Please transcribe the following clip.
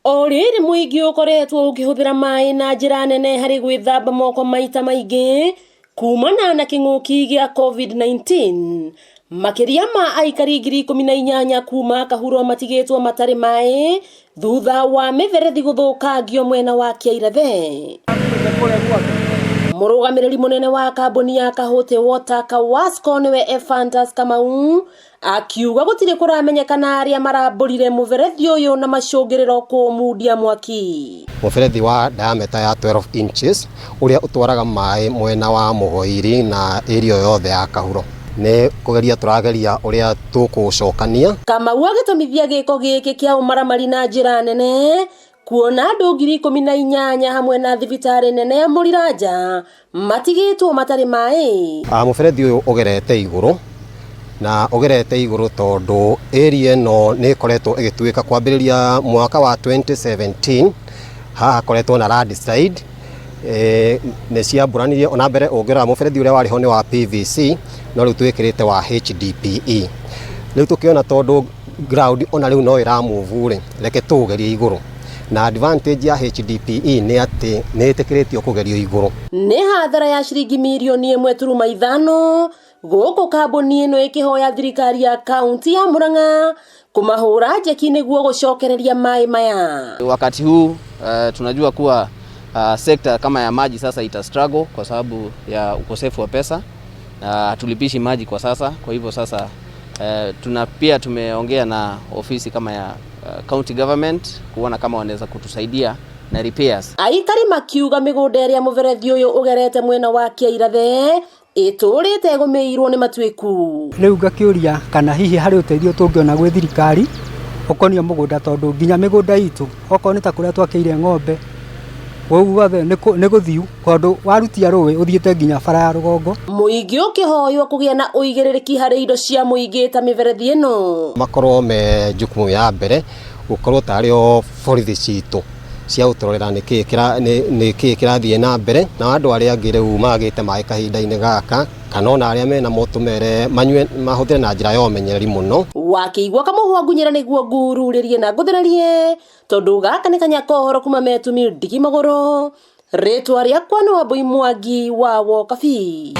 O rĩrĩ mũingĩ ũkoretwo ũkĩhũthĩra maĩ na njĩra nene harĩ gwĩthamba moko maita maingĩ kumana na kĩng'ũki gĩa COVID-19, makĩria ma aikari 18,000 kuma Kahuro matigĩtwo matarĩ maĩ thutha wa mĩberethi gũthũkangio mwena wa Kĩairathe. Mũrũgamĩrĩri mũnene wa kambuni ya Kahũte Water Kawasco nĩwe Ephantus Kamau akiuga gũtirĩ kũramenyekana arĩa marambũrire mũberethi ũyũ na macũngĩrĩro kũũmundia mwaki. Mũberethi wa diameter ya 12 inches ũrĩa ũtwaraga maĩ mwena wa Mũgoiri na area yothe ya Kahuro. Nĩ kũgeria tũrageria ũrĩa tũkũũcokania. Kamau agĩtũmithia gĩko gĩkĩ kĩa ũmaramari na njĩra nene kuona andũ 18,000 hamwe na thibitarĩ nene ya Mũriranja matigĩtwo matarĩ maĩ. Mũberethi ũyũ ũgerete igũrũ na ũgerete igũrũ tondũ area ĩno nĩ ĩkoretwo ĩgĩtuĩka kwambĩrĩria mwaka wa 2017 haha hakoretwo na landslide. Nĩ ciambũranirie ona mbere ũngĩrora mũberethi ũrĩa warĩ ho nĩ wa PVC no rĩu twĩkĩrĩte wa HDPE. Rĩu tũkĩona tondũ ground ona rĩu no ĩra move rĩ, reke tũũgerie igũrũ. Na advantage ya HDPE nĩ atĩ nĩ ĩtĩkĩrĩtio kũgerio igũrũ. Nĩ hathara ya ciringi mirioni 1.5 gũkũ kambuni ĩno ĩkĩhoya thirikari ya kaunti ya Murang'a kũmahũra njeki nĩguo gũcokereria maĩ maya. Wakati huu tunajua kuwa sekta kama ya maji sasa ita struggle kwa sababu ya ukosefu wa pesa. Hatulipishi maji kwa sasa, kwa hivyo sasa tuna pia tumeongea na ofisi kama ya county government kuona kama wanaweza kutusaidia na repairs. Aikari makiuga mĩgũnda ĩrĩa mũberethi ũyũ ũgerete mwena wa Kĩairathe ĩtũrĩte ĩgũmĩirwo nĩ matuĩku. Rĩu ngakĩũria kana hihi harĩ ũteithio tũngĩona gwĩ thirikari ũkoniĩ mũgũnda, tondũ nginya mĩgũnda itũ okorwo nĩ ta kũrĩa twakĩire ng'ombe kũu guothe nĩ gũthiu, tondũ warutia rũĩ ũthiĩte nginya bara ya rũgongo. Mũingĩ ũkĩhoywo kũgĩa na ũigĩrĩrĩki harĩ indo cia mũingĩ ta mĩberethi ĩno. Makorwo me jukumu ya mbere gũkorwo tarĩ o borithi citũ cia gũtũrorera nĩkĩĩ kĩrathiĩ na mbere, na andũ arĩa angĩ rĩu magĩte maĩ kahinda-inĩ gaka kana ona arĩa mena mo tũmere manyue mahũthĩre na njĩra ya ũmenyereri mũno. Wakĩigua kamũhwa ngunyĩra nĩguo ngururĩrie na ngũthererie, tondũ gaka nĩ kanya kohoro kuma metumi ndigi magũrũ. Rĩtwa rĩakwa nĩ Wambui Mwangi wa Wokabi.